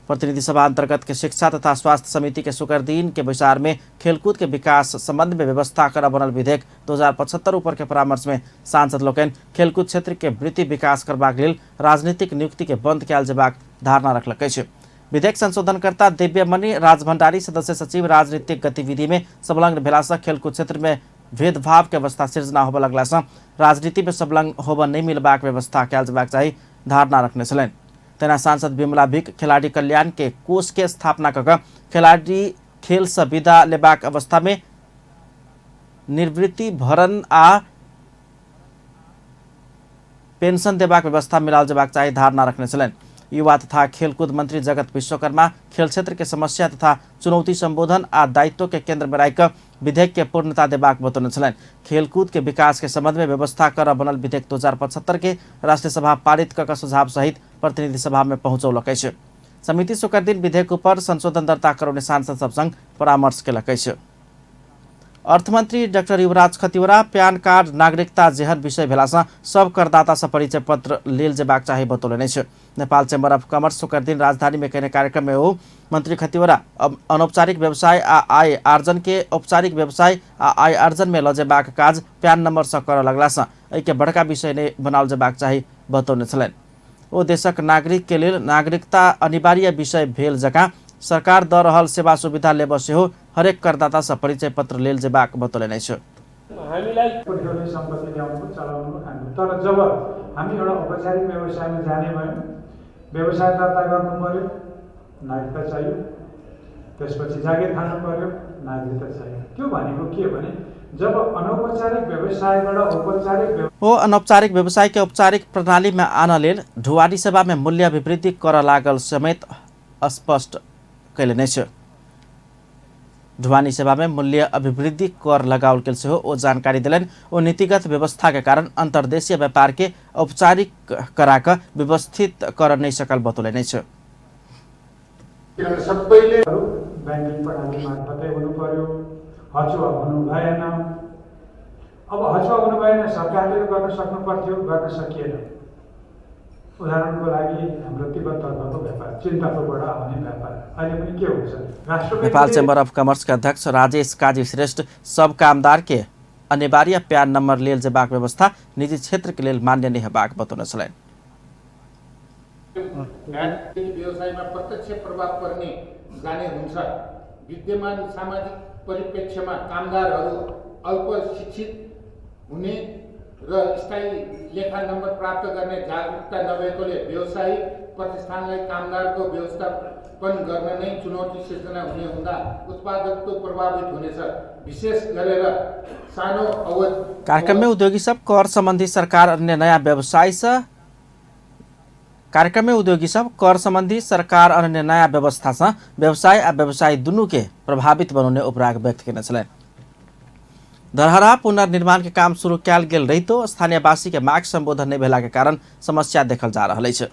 प्रतिनिधि सभा अंतर्गत के शिक्षा तथा स्वास्थ्य समिति के शुक्र दिन के बैसार में खेलकूद के विकास संबंध में व्यवस्था कर बनल विधेयक 2075 ऊपर के परामर्श में सांसद लोकनि खेलकूद क्षेत्र के वृत्ति विकास करबाक लेल राजनीतिक नियुक्ति के बंद कयल जेबाक धारणा रखलक अछि। विधेयक संशोधनकर्ता दिव्यमणि राजभंडारी सदस्य सचिव राजनीतिक गतिविधि में संलग्न भेलासँ खेलकूद क्षेत्र में भेदभाव के अवस्था सिर्जना होबय लगलासँ राजनीति में संलग्न होबय नहि मिलबाक व्यवस्था कयल जेबाक चाही धारणा रखने छलनि। तहिना सांसद विमला विक खिलाड़ी कल्याण के कोष के स्थापना कऽ खिलाड़ी खेल से विदा लेबाक अवस्था में निवृत्ति भरण आ पेंशन देबाक व्यवस्था मिलाओल जेबाक चाही धारणा रखने छलनि। युवा तथा खेलकूद मंत्री जगत विश्वकर्मा खेल क्षेत्र के समस्या तथा चुनौती संबोधन आ दायित्व के केंद्र में राखि कऽ विधेयक के पूर्णता देबाक बतौने छलनि। खेलकूद के विकास के संबंध में व्यवस्था कर बनल विधेयक 2075 के राष्ट्रीय सभा पारित कऽ सुझाव सहित प्रतिनिधि सभा में पहुँचौलक अछि। समिति शुक्र दिन विधेयक ऊपर संशोधन दर्ता करौने सांसद सब संग परामर्श केलक अछि। अर्थमंत्री डाक्टर युवराज खतिवड़ा पैन कार्ड नागरिकता जेहन विषय भेलासँ सब करदाता सँ परिचय पत्र लेल जेबाक चाही बतौलनि अछि। नेपाल चैम्बर अफ कॉमर्स शुक्र दिन राजधानी में कयने कार्यक्रम में ओ मंत्री खतिवड़ा अनौपचारिक व्यवसाय आ आय आर्जन के औपचारिक व्यवसाय आ आय आर्जन में ल जेबाक काज पैन नंबर सँ करऽ लगलासँ एहिके बड़का विषय नहि बनाओल जेबाक चाही बतौने छलनि। ओ देशक नागरिक के लेल नागरिकता अनिवार्य विषय भेल जकाँ सरकार दऽ रहल सेवा सुविधा लेबऽ सेहो हरेक करदाता सँ परिचय पत्र लेल जेबाक बतौलनि अछि। हामीलाई सम्पत्ति ल्याउनु, चलाउनु, खानु, तर जब हामी एउटा औपचारिक व्यवसायमा जाने भयौँ, व्यवसाय दर्ता गर्नु पर्यो, नागरिकता चाहियो, त्यसपछि जागिर खानु पर्यो, नागरिकता चाहियो। त्यो भनेको के भने जब अनौपचारिक व्यवसायबाट औपचारिक ओ अनौपचारिक व्यवसाय के औपचारिक प्रणाली में आन लेल ढुवानी सेवा में मूल्य अभिवृद्धि कर लागल समेत स्पष्ट कयलनि अछि। ढुवानी सेवा में मूल्य अभिवृद्धि कर लगाओल गेल सेहो ओ जानकारी देलनि। ओ नीतिगत व्यवस्था के कारण अंतर्देशीय व्यापार के औपचारिक कराक व्यवस्थित कर नहीं सकल बतौलनि अछि। सबैले बैंकिङ प्रणाली मार्फतै हुनु पर्यो, हचुवा हुनु भएन। अब हचुवा हुनु भएन, सरकारले गर्न सक्नु पर्थ्यो, गर्न सकिएन। उदाहरणको लागि हाम्रो तिब्बततर्फको व्यापार, चीनतर्फबाट आउने व्यापार अहिले पनि के हुन्छ। नेपाल चैम्बर अफ कॉमर्स के अध्यक्ष राजेश काजी श्रेष्ठ सब कामदार के अनिवार्य प्यान नंबर लेल जेबाक व्यवस्था निजी क्षेत्र के लेल मान्य नहि हेबाक बतौने छलनि। व्यवसायमा प्रत्यक्ष प्रभाव पर्ने जाने हुन्छ। विद्यमान सामाजिक परिप्रेक्ष्यमा कामदारहरू अल्प शिक्षित हुने र स्थायी लेखा नम्बर प्राप्त गर्ने जागरुकता नभएकोले व्यवसायिक प्रतिष्ठानलाई कामदारको व्यवस्थापन गर्न नै चुनौती सिर्जना हुने हुँदा उत्पादकत्व प्रभावित हुनेछ। विशेष गरेर सानो अवधि कार्यक्रम में उद्योगी सब कर संबंधी सरकार अन्य नयाँ व्यवसाय से कार्यक्रम में उद्योगी सब कर संबंधी सरकार अन्य नयाँ व्यवस्था से व्यवसाय आ व्यवसायी दुनू के प्रभावित बनौने उपराग व्यक्त केने छलनि। धरहरा पुनर्निर्माण के काम शुरू कयल गेल रहितो स्थानीयवासी के माग संबोधन नहि भेला के कारण समस्या देखल जा रहल अछि।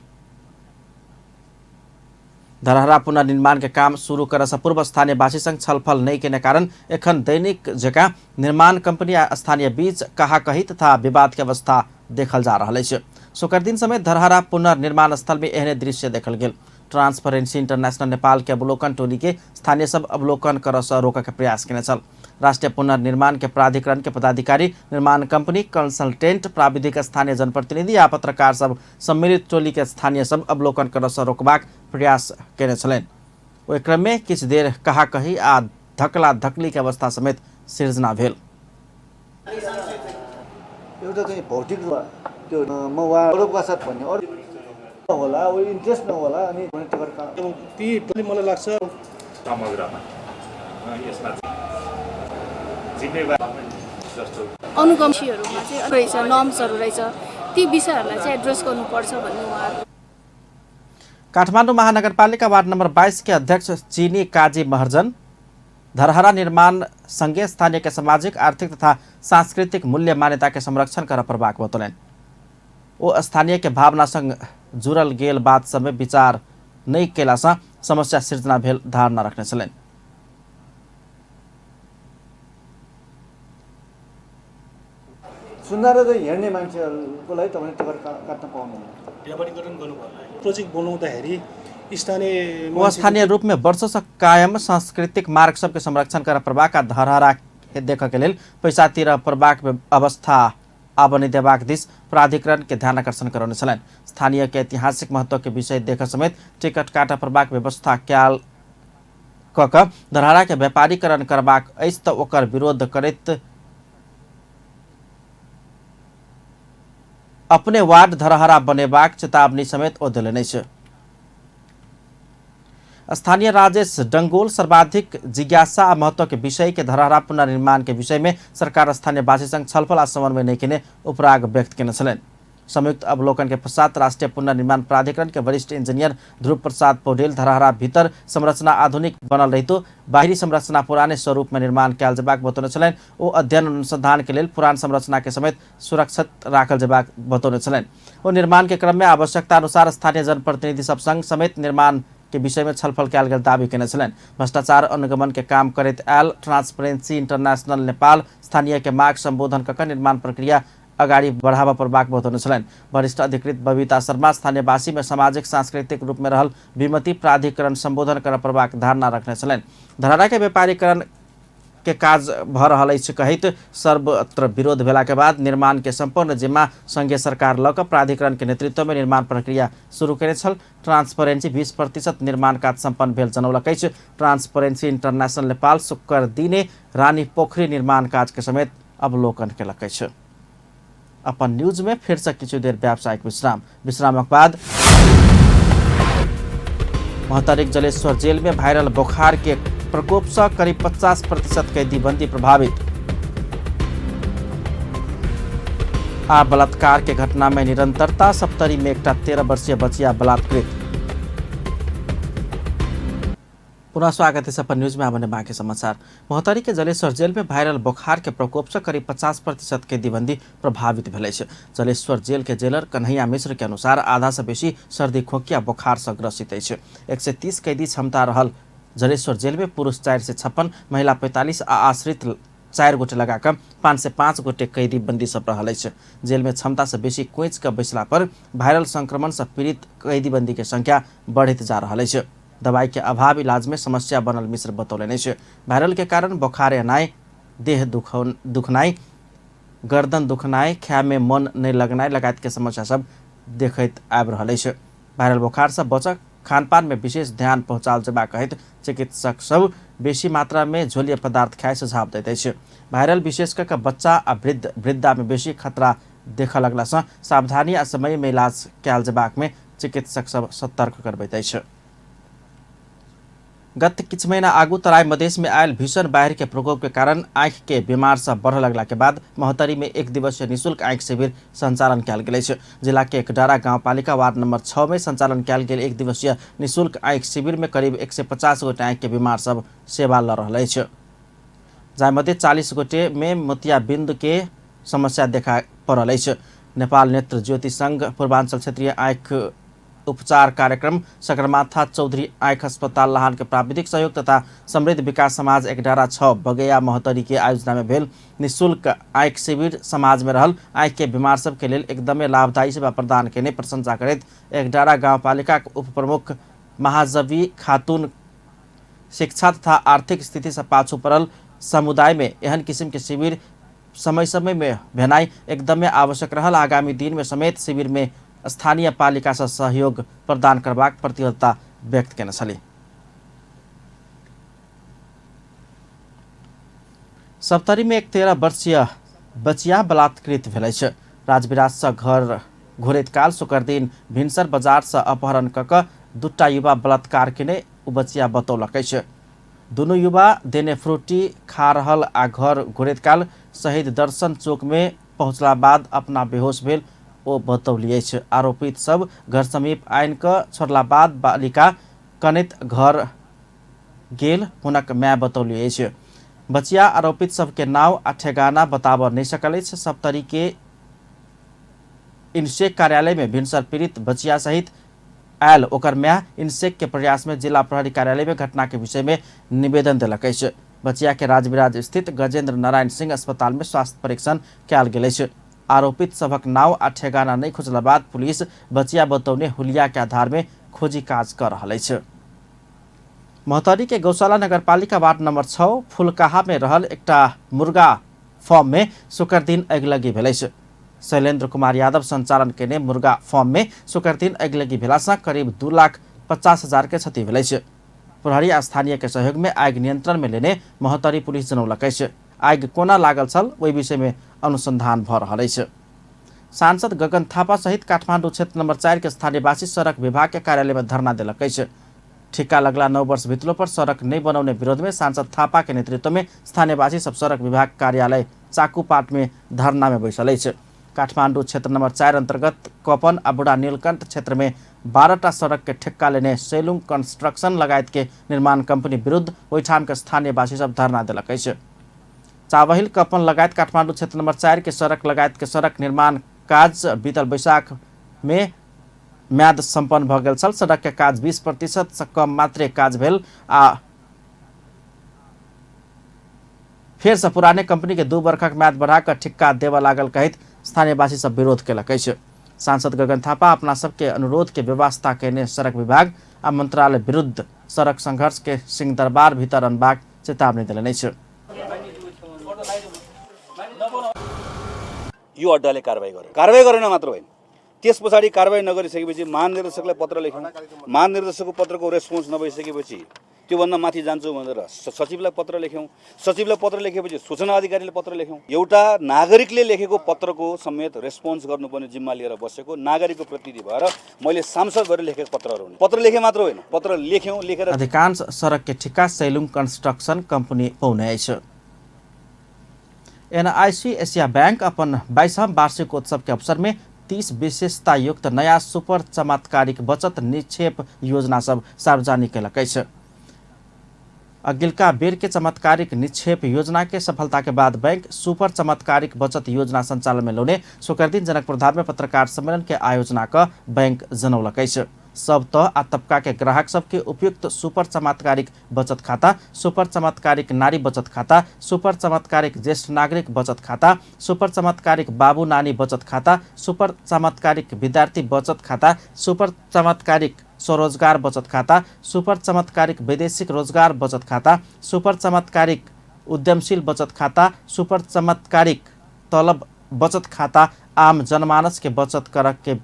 धरहरा पुनर्निर्माण के काम शुरू करऽ सँ पूर्व स्थानीयवासी संग छलफल नहि केने कारण एखन दैनिक जकाँ निर्माण कंपनी आ स्थानीय बीच कहाकही तथा विवाद के अवस्था देखल जा रहल अछि। शुक्र दिन समेत धरहरा पुनर्निर्माण स्थल में एहने दृश्य देखल गेल। ट्रांसपेरेंसी इंटरनेशनल नेपाल के अवलोकन टोली के स्थानीय सब अवलोकन करऽ सँ रोकऽ के प्रयास केने छल। राष्ट्रीय पुनर्निर्माण के प्राधिकरण के पदाधिकारी, निर्माण कंपनी, कंसल्टेंट, प्राविधिक, स्थानीय जनप्रतिनिधि आ पत्रकार सब सम्मिलित टोली के स्थानीय सब अवलोकन करऽ सँ रोकबाक प्रयास केने छलनि। ओहि क्रम में किछु देर कहाकही आ धकला धकली के अवस्था समेत सिर्जना भेल। एउटा चाहिँ भौतिक त्यो म गौरवका साथ भन्ने अरू होला, ओ इन्ट्रेस्ट नहोला अनि ती पनि मलाई लाग्छ समग्रमा यसमा जिम्मेवार जस्तो अनुगमशीहरूमा चाहिँ रहेछ, नर्म्सहरू रहेछ, ती विषयहरूलाई चाहिँ एड्रेस गर्नुपर्छ भन्ने उहाँहरू। काठमाडौँ महानगरपालिका वार्ड नंबर 22 के अध्यक्ष चीनी काजी महर्जन धरहरा निर्माण संगे स्थानीय के सामाजिक, आर्थिक तथा सांस्कृतिक मूल्य मान्यता के संरक्षण कर पर्बाक बतौलनि। ओ स्थानीय के भावना संग जुड़ल गेल बात सब में विचार नहि केलासँ समस्या सिर्जना भेल धारणा रखने छलनि। सुन्दर चाहिँ हेर्ने मान्छेहरूको लागि तपाईँले टिकट काट्न पाउनुहुन्न। व्यापारीकरण गर्नुभयो। प्रोजेक्ट बनाउँदाखेरि स्थानीय ओ स्थानीय रूप में वर्षौं से कायम सांस्कृतिक मार्ग सबके संरक्षण कर पर्बाक आ धरहरा देखऽ के लेल पैसा तिर पर्बाक अवस्था आब नहि देबाक दिस प्राधिकरण के ध्यान आकर्षण करौने छलनि। स्थानीय के ऐतिहासिक महत्व के विषय देख समेत टिकट काटऽ पर्बाक व्यवस्था कयल कऽ कऽ धरहरा के व्यापारीकरण करबाक अछि तऽ ओकर विरोध करैत अपने वार्ड धरहरा बनेबाक चेतावनी समेत ओ देलनि अछि। स्थानीय राजेश डंगोल सर्वाधिक जिज्ञासा आ महत्व के विषय के धरहरा पुनर्निर्माण के विषय में सरकार स्थानीयवासी संग छलफल आ समन्वय नहि केने उपराग व्यक्त केने छलनि। संयुक्त अवलोकन के पश्चात राष्ट्रीय पुनर्निर्माण प्राधिकरण के वरिष्ठ इंजीनियर ध्रुव प्रसाद पौडेल धरहरा भीतर संरचना आधुनिक बनल रहितो बाहरी संरचना पुराने स्वरूप में निर्माण कयल जेबाक बतौने छलनि। ओ अध्ययन अनुसंधान के लेल पुरान संरचना के समेत सुरक्षित राखल जेबाक बतौने छलनि। ओ निर्माण के क्रम में आवश्यकता अनुसार स्थानीय जनप्रतिनिधि सब संग समेत निर्माण के विषय में छलफल कयल गेल दावी केने छलनि। भ्रष्टाचार अनुगमन के काम करैत आयल ट्रांसपेरेंसी इंटरनेशनल नेपाल स्थानीय के माग संबोधन कऽ निर्माण प्रक्रिया अगाडि बढ़ाबऽ पड़बाक बतौने छलनि। वरिष्ठ अधिकृत बबीता शर्मा स्थानीयवासी में सामाजिक सांस्कृतिक रूप में रहल विमति प्राधिकरण संबोधन करऽ पड़बाक धारणा रखने छलनि। धरहरा के व्यापारीकरण के काज भऽ रहल अछि कहैत सर्वत्र विरोध भेला के बाद निर्माण के संपूर्ण जिम्मा संघीय सरकार लऽ कऽ प्राधिकरण के नेतृत्व में निर्माण प्रक्रिया शुरू केने छल। ट्रांसपेरेंसी 20% निर्माण काज सम्पन्न भेल जनौलक अछि। ट्रांसपेरेंसी इंटरनेशनल नेपाल शुक्र दिने रानी पोखरी निर्माण काज के समेत अवलोकन केलक अछि। अपन न्यूज में फिर से किछु देर व्यावसायिक विश्राम, विश्रामक बाद महोत्तरीक जलेश्वर जेल में वायरल बुखार के प्रकोप से करीब 50% कैदी बंदी प्रभावित। आ बलात्कार के घटना में निरंतरता, सप्तरी में एकटा 13 वर्षीय बचिया बलात्कृत। पुनः स्वागत है अपन न्यूज में। आबने बाकी समाचार। महोत्तरी के जलेश्वर जेल में वायरल बुखार के प्रकोप से करीब 50% कैदीबंदी प्रभावित भेल अछि। जलेश्वर जेल के जेलर कन्हैया मिश्र के अनुसार आधा से बेसी सर्दी खोंखी आ बुखार से ग्रसित अछि। 130 कैदी क्षमता रहल जलेश्वर जेल में पुरुष 456, महिला 45 आ आश्रित 4 गोटे लगाकर 505 गोटे कैदी बंदी सब रहल अछि। जेल में क्षमता से बेसी कोच के बैसला पर वायरल संक्रमण से पीड़ित कैदी बंदी के संख्या बढ़ैत जा रहल अछि। दवाई के अभाव इलाज में समस्या बनल मिश्र बतौलनि अछि। वायरल के कारण बोखार एनाइ, देह दुखनाइ, गर्दन दुखनाइ, खाय में मन नहि लगनाइ लगायत के समस्या सब देखैत आबि रहल अछि। वायरल बोखार से बचक खानपान में विशेष ध्यान पहुँचाओल जेबाक कहैत चिकित्सक सब बेसी मात्रा में झोलीय पदार्थ खाए सुझाव दैत अछि। वायरल विशेष कऽ कऽ बच्चा आ वृद्ध वृद्धा में बेसी खतरा देखऽ लगला सँ सावधानी आ समय में इलाज कयल जेबाक में चिकित्सक सब सतर्क करबैत अछि। गत किछु महीना आगू तराई मधेश में आयल भीषण बाढ़ि के प्रकोप के कारण आँखि के बीमार सब बढ़ऽ लगला के बाद महोत्तरी में एक दिवसीय निःशुल्क आँखि शिविर संचालन कयल गेल अछि। जिला के एकडारा गांवपालिका वार्ड नंबर 6 में संचालन कयल गेल एक दिवसीय निःशुल्क आँखि शिविर में करीब 150 गोटे आँखि के बीमार सब सेवा लऽ रहल अछि, जाहिमध्ये 40 गोटे में मोतियाबिंद के समस्या देखा पड़ल अछि। नेपाल नेत्र ज्योति संघ पूर्वांचल क्षेत्रीय आँखि उपचार कार्यक्रम सगरमाथा चौधरी आँखि अस्पताल लहान के प्राविधिक सहयोग तथा समृद्ध विकास समाज एकडारा 6 बगैया महोत्तरी के आयोजना में भेल निःशुल्क आँखि शिविर समाज में रहल आँखि के बीमार सब के लेल एकदमै लाभदायी सेवा प्रदान केने प्रशंसा करैत एकडारा गाउँपालिका के उप प्रमुख महाजवी खातून शिक्षा तथा आर्थिक स्थिति से पाछू पड़ल समुदाय में एहन किसिम के शिविर समय समय में भेनाइ एकदमै आवश्यक रहल। आगामी दिन में समेत शिविर में स्थानीय पालिका से सहयोग प्रदान करबाक प्रतिबद्धता व्यक्त केने छली। सप्तरी में एक 13 वर्षीय बचिया बलात्कृत भेल अछि। राजविराज से घर घुरैत काल शुक्र दिन भिनसर बाजार से अपहरण कऽ कऽ दूटा युवा बलात्कार केने ओ बचिया बतौलक अछि। दुनू युवा देने फ्रूटी खा रहल आ घर घुरैत काल शहीद दर्शन चौक में पहुँचला बाद अपना बेहोश भेल ओ बतौली अछि। आरोपित सब घर समीप आनि कऽ छोड़ला बाद बालिका कनैत घर गेल हुनक माय बतौली अछि। बचिया आरोपित सबके नाव आ ठेगाना बताबऽ नहि सकल अछि। सप्तरी के इनसेक कार्यालय में भिनसर पीड़ित बचिया सहित आयल ओकर माय इनसेक के प्रयास में जिला प्रहरी कार्यालय में घटना के विषय में निवेदन देलक अछि। बचिया के राजविराज स्थित गजेंद्र नारायण सिंह अस्पताल में स्वास्थ्य परीक्षण कयल गेल अछि। आरोपित सभक नाव आ ठेगाना नहि खोजला बाद पुलिस बचिया बतौने हुलिया के आधार में खोजी काज कर रहल अछि। महोत्तरी के गौशाला नगरपालिका वार्ड नंबर 6 फुलकाहा में रहल एकटा मुर्गा फॉर्म में शुक्र दिन अगिलगी भेल अछि। शैलेन्द्र कुमार यादव संचालन केने मुर्गा फॉर्म में शुक्र दिन अगिलगी भेलासँ करीब 2,50,000 के क्षति भेल अछि। प्रहरी आ स्थानीय के सहयोग में आगि नियंत्रण में लेने महोत्तरी पुलिस जनौलक अछि। आगि कोना लागल छल ओहि विषय में अनुसंधान भऽ रहल अछि। सांसद गगन थापा सहित काठमाडौँ क्षेत्र नंबर 4 के स्थानीयवासी सड़क विभाग के कार्यालय में धरना देलक अछि। ठिक्का लगला 9 वर्ष बितलो पर सड़क नहीं बनाउने विरोध में सांसद थापा के नेतृत्व में स्थानीयवासी सब सड़क विभाग कार्यालय चाकुपाट में धरना में बैसल अछि। काठमाडौँ क्षेत्र नंबर 4 अंतर्गत कपन आ बुढ़ा नीलकंठ क्षेत्र में 12टा सड़क के ठेक्का लेने सेलुङ कंस्ट्रक्शन लगायत के निर्माण कंपनी विरुद्ध ओहिठाम के स्थानीयवासी सब धरना देलक अछि। चावहिल कपन लगायत काठमाडौँ क्षेत्र नंबर 4 के सड़क लगायत के सड़क निर्माण काज बीतल बैशाख में म्याद सम्पन्न भऽ गेल छल। सड़क के काज 20% से कम मात्रे काज भेल आ फेर से पुराने कंपनी के 2 वर्षक म्याद बढ़ाकर ठिक्का देबऽ लागल कहैत स्थानीयवासी सब विरोध केलक अछि। सांसद गगन थापा अपना सबके अनुरोध के व्यवस्था केने सड़क विभाग आ मंत्रालय विरुद्ध सड़क संघर्ष के सिंहदरबार भीतर अनबाक चेतावनी देलनि अछि। यो अड्डाले कारवाही गर्यो, कारवाही गरेन मात्र होइन, त्यस पछाडि कारवाही नगरिसकेपछि महानिर्देशकलाई पत्र लेख्यौँ, महानिर्देशकको पत्रको रेस्पोन्स नभइसकेपछि त्योभन्दा माथि जान्छु भनेर सचिवलाई पत्र लेख्यौँ, सचिवलाई पत्र लेखेपछि सूचना अधिकारीले पत्र लेख्यौँ। एउटा नागरिकले लेखेको पत्रको समेत रेस्पोन्स गर्नुपर्ने जिम्मा लिएर बसेको नागरिकको प्रतिनिधि भएर मैले सांसद भएर लेखेको पत्रहरू हुन्। पत्र लेखे मात्र होइन, पत्र लेख्यौँ, लेखेर अधिकांश सड़क के ठिक्का सैलुङ कंस्ट्रक्शन कंपनी पौने अछि। एनआईसी एशिया बैंक अपन 22वां वार्षिकोत्सव के अवसर में 30 विशेषता युक्त नया सुपर चमत्कारिक बचत निक्षेप योजना सब सार्वजनिक केलक अछि। अगिलका बेर के चमत्कारिक निक्षेप योजना के सफलता के बाद बैंक सुपर चमत्कारिक बचत योजना संचालन में लौने शुक्रदिन जनकपुर धाम में पत्रकार सम्मेलन के आयोजना क बैंक जनौलक अछि। सब तह आ तबका के ग्राहक सबके उपयुक्त सुपर चमत्कारिक बचत खाता, सुपर चमत्कारिक नारी बचत खाता, सुपर चमत्कारिक ज्येष्ठ नागरिक बचत खाता, सुपर चमत्कारिक बाबू नानी बचत खाता, सुपर चमत्कारिक विद्यार्थी बचत खाता, सुपर चमत्कारिक स्वरोजगार बचत खाता, सुपर चमत्कारिक वैदेशिक रोजगार बचत खाता, सुपर चमत्कारिक उद्यमशील बचत खाता, सुपर चमत्कारिक तलब बचत खाता आम जनमानस के बचत करक के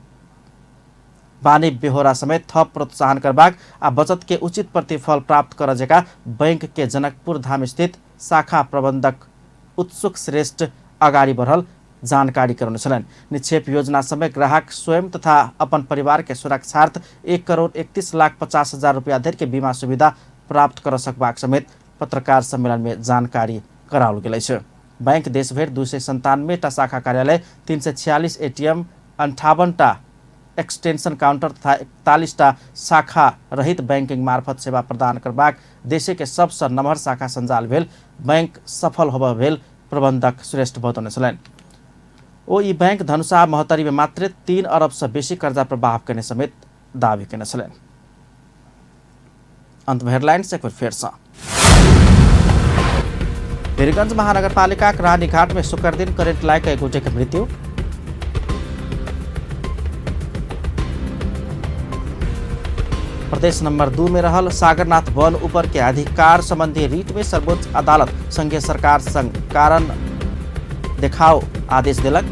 बानी बेहोरा समेत थप प्रोत्साहन करबाक आ बचत के उचित प्रतिफल प्राप्त कर जका बैंक के जनकपुर धाम स्थित शाखा प्रबंधक उत्सुक श्रेष्ठ अगाडि बढ़ल जानकारी करौने छलनि। निक्षेप योजना समय ग्राहक स्वयं तथा अपन परिवार के सुरक्षार्थ 1,31,50,000 रुपया धरि के बीमा सुविधा प्राप्त कर सकबाक समेत पत्रकार सम्मेलन में जानकारी कराओल गेल अछि। बैंक देशभरि 297 टा शाखा कार्यालय, 346 एटीएम, 58 टा एक्सटेंशन काउंटर तथा 41 टा शाखा रहित बैंकिंग मार्फत सेवा प्रदान करबाक देशे के सबसँ नमहर शाखा सञ्जाल भेल बैंक सफल होबऽ भेल प्रबंधक श्रेष्ठ बतौने छलनि। ओ ई बैंक धनुषा महोत्तरी में मात्रे 3 अरब से बेसी कर्जा प्रवाह केने समेत दावी केने छलनि। अंत में हेडलाइंस एक बेर फेरसँ। वीरगंज महानगरपालिकाक रानीघाट में शुक्र दिन करेंट लागि एक गोटे के मृत्यु। प्रदेश नंबर 2 में रहल सागरनाथ वन ऊपर के अधिकार संबंधी रीट में सर्वोच्च अदालत संघीय सरकार संग कारण देखाओ आदेश दिलक।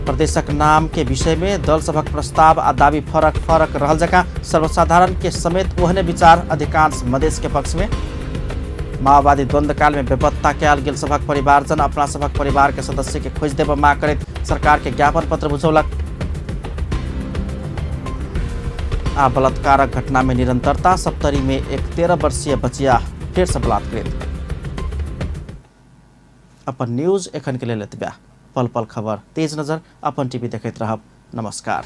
प्रदेशक नाम के विषय में दल सभक प्रस्ताव आ दावी फरक फरक रहल जकाँ सर्वसाधारण के समेत ओहने विचार अधिकांश मधेश के पक्ष में। माओवादी द्वंद्वकाल में बेपत्ता कयल गेल सभक परिवारजन अपना सभक परिवार के सदस्य के खोज देबऽ मांग करैत सरकार के ज्ञापन पत्र बुझौलक। आ बलात्कारक घटना में निरंतरता, सप्तरी में एक 13 वर्षीय बचिया फिर से बलात्कृत। अपन न्यूज एखन के लेल एतबे। पल पल खबर तेज नजर अपन टीवी देखैत रहब। नमस्कार।